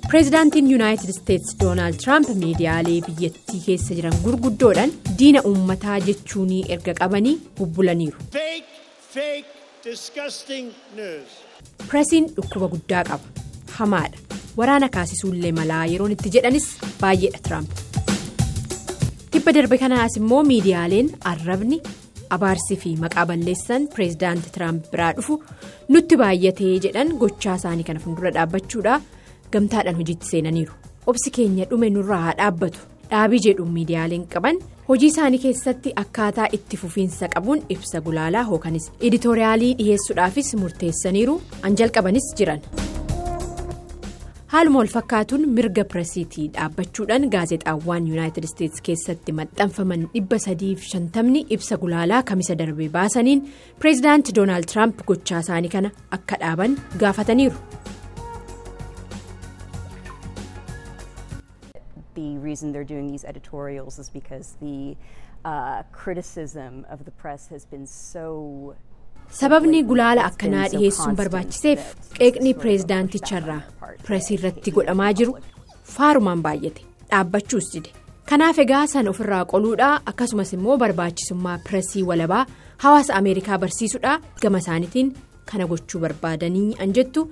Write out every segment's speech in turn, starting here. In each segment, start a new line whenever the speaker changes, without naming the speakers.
Pireezdaantiin Yuunaayitid Isteetsi Doonaald Traamp miidiyaalee biyyattii keessa jiran gurguddoodhaan diina uummataa jechuun erga qabanii bubbulaniiru. Pireesiin dhukkuba guddaa qaba. Hamaadha. Waraana kaasisuullee malaa yeroon itti jedhanis baay'eedha Traamp. Dhibba darbe kanaas immoo miidiyaaleen arrabni abaarsii fi maqaa balleessan Pireezdaant Traamp biraa dhufu nutti baay'atee jedhan gochaa isaanii kana fuuldura dhaabbachuudha. Gamtaadhaan hojiitti seenaniiru. Obsi keenya dhume nurraa haa dhaabbatu. Dhaabii jedhuun miidiyaaleen qaban hojii isaanii keessatti akkaataa itti fufiinsa qabuun ibsa gulaalaa hookanis editooriyaalii dhiyeessuudhaafis murteessaniiru. An jalqabanis jiran. Haaluma wal fakkaatuun mirga pireesiitii dhaabbachuudhaan gaazexaawwan Yuunaayitid Isteetsi keessatti maxxanfaman 350 ibsa gulaalaa kamisa darbee baasaniin Pireezdaant Doonaald Traamp gochaa isaanii kana akka dhaaban gaafataniiru.
The reason they're doing these editorials is because the criticism of the press has been so.
Sababni gulaala akkanaa dhiyeessuun barbaachiseef qeeqni pireezdaanticharraa pireesii irratti godhamaa jiru faarumaan baay'ate dhaabbachuus dide. Kanaaf egaa san ofirraa qoluudhaa akkasumas immoo barbaachisummaa pireesii walabaa hawaasa Ameerikaa barsiisuudhaa gama isaaniitiin kana gochuu barbaadanii anjettu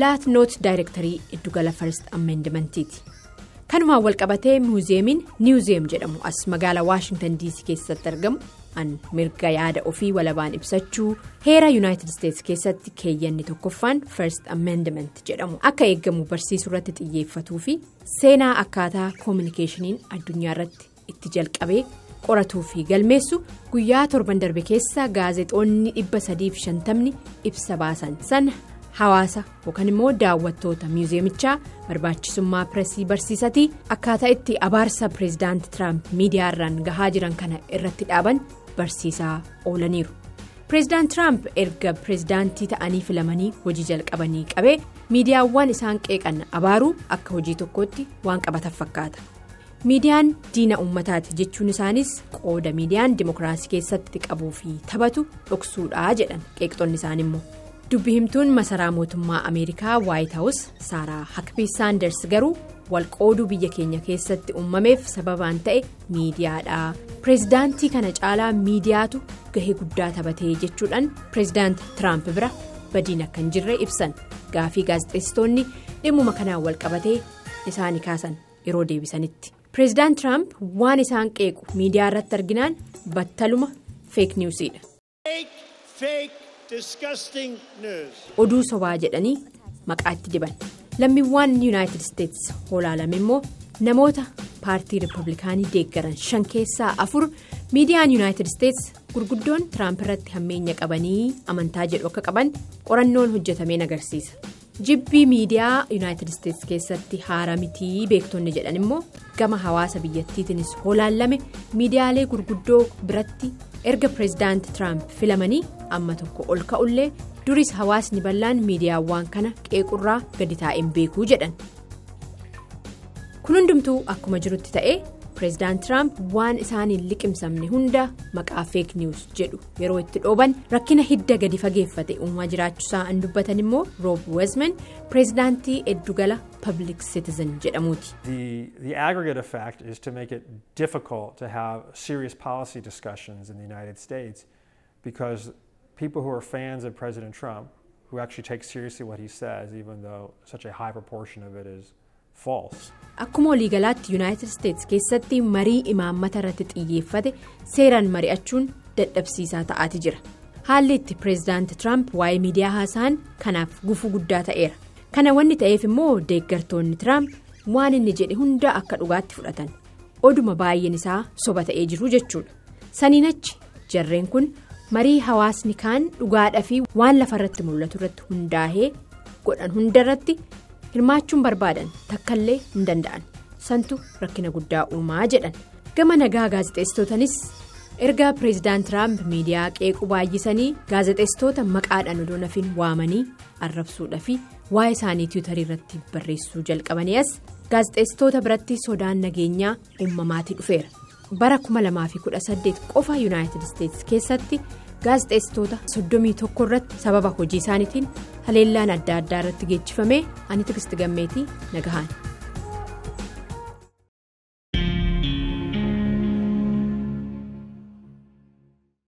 laatnoot daayirektarii iddugala First Amendmentiiti. Kanumaan walqabatee muuzeemiin niwuzeem jedhamu as magaalaa Waashingtan DC keessatti argamu an mirga yaada ofii walabaan ibsachuu heera Yuunaayitid Isteetsi keessatti keeyyanni tokkoffaan First Amendment jedhamu akka eeggamu barsiisuu irratti xiyyeeffatuu fi seenaa akkaataa koominikeeshiniin addunyaa irratti itti jalqabee qoratuu fi galmeessu guyyaa torban darbe keessa gaazexoonni 350 ibsa baasan sana. Hawaasa yookaan immoo daawwattoota muuzeemichaa barbaachisummaa pireesii barsiisatii akkaataa itti abaarsa Pireezdaant Traamp miidiyaarraan gahaa jiran kana irratti dhaaban barsiisaa oolaniiru. Pireezdaant Traamp erga pireezdaantii ta'anii filamanii hojii jalqabanii qabee miidiyaawwan isaan qeeqan abaaruu akka hojii tokkootti waan qabatan fakkaata. Miidiyaan diina uummataati jechuun isaanis qooda miidiyaan dimokiraasii keessatti qabuu fi taphatu dhoksuudhaa jedhan qeeqxonni isaan immoo. Dubbi himtuun masaraa mootummaa Ameerikaa White House Saaraa Hakbii Saanders garuu walqooduu biyya keenya keessatti uumameef sababaan ta'e miidiyaadha. Pireezdaantii kana caalaa miidiyaatu gahee guddaa taphatee jechuudhaan Pireezdaant Traamp bira badiin akka hin jirre ibsan. Gaaffii gaazexeessitoonni dhimmuma kanaan walqabatee isaanii kaasan yeroo deebisanitti. Pireezdaant Traamp waan isaan qeequ miidiyaa irratti arginaan battaluma feek niwusiidha. Oduu sobaa jedhanii maqaa itti diban. Lammiiwwan Yuunaayitid Isteetsi hoolaalame immoo namoota paartii Riippablikaanii deeggaran 5 keessaa 4 miidiyaan Yuunaayitid Isteetsi gurguddoon Tiraamp irratti hammeenya qabanii amantaa jedhu akka qaban qorannoon hojjetameen agarsiisa. Jibbii miidiyaa Yuunaayitid Isteetsi keessatti haaraa mitii beektonni jedhan immoo gama hawaasa biyyattiitiinis hoolaalame miidiyaalee gurguddoo biratti. Erga Pireezdaant Traamp filamanii amma tokko ol ka'ullee duris hawaasni bal'aan miidiyaawwan kana qeequrraa gadi taa'een beekuu jedhan. Kun hundumtuu akkuma jirutti ta'ee Pireezdaant Traamp waan isaaniin liqimsamne hunda maqaa feek niwus jedhu yeroo itti dhooban rakkina hidda gadi fageeffate uumaa jiraachuusaa an dubbatan immoo Roob Wezman Pireezdaantii eddugala Public Citizen jedhamuuti.
The aggregate effect is to make it difficult to have serious policy discussions in the United States because people who are fans of President Trump, who actually take seriously what he says, even though such a high proportion of it is false.
Akkuma waliigalaatti Yuunaayitid Isteetsi keessatti marii imaammata irratti xiyyeeffate seeraan mari'achuun dadhabsiisaa ta'aati jira. Haalli itti Pireezdaant Traamp waa'ee miidiyaa haasa'an kanaaf gufuu guddaa ta'eera. Kana wanni ta'eef immoo deeggartoonni Traamp waan inni jedhe hunda akka dhugaatti fudhatan. Oduma baay'een isaa soba ta'ee jiru jechuudha. Saniin achi jarreen kun marii hawaasni kaan dhugaadhaa fi waan lafarratti mul'atu irratti hundaa'ee godhan hundarratti hirmaachuun barbaadan takkaallee hin danda'an. Santu rakkina guddaa uumaa jedhan. Gama nagaa gaazexeessitootanis erga Pireezdaant Traamp miidiyaa qeequu baay'isanii gaazexeessitoota maqaadhaan odoo nafiin waamanii arrabsuudhaa fi waa'ee isaanii tiwutarii irratti barreessuu jalqabanii as gaazexeessitoota biratti sodaan nageenyaa uumamaatii dhufeera. Bara 2018 qofa Yuunaayitid Isteetsi keessatti gaazexeessitoota 31 irratti sababa hojii isaaniitiin haleellaan adda addaa irratti geechifamee ani Tigisti Gammeetii nagahaan.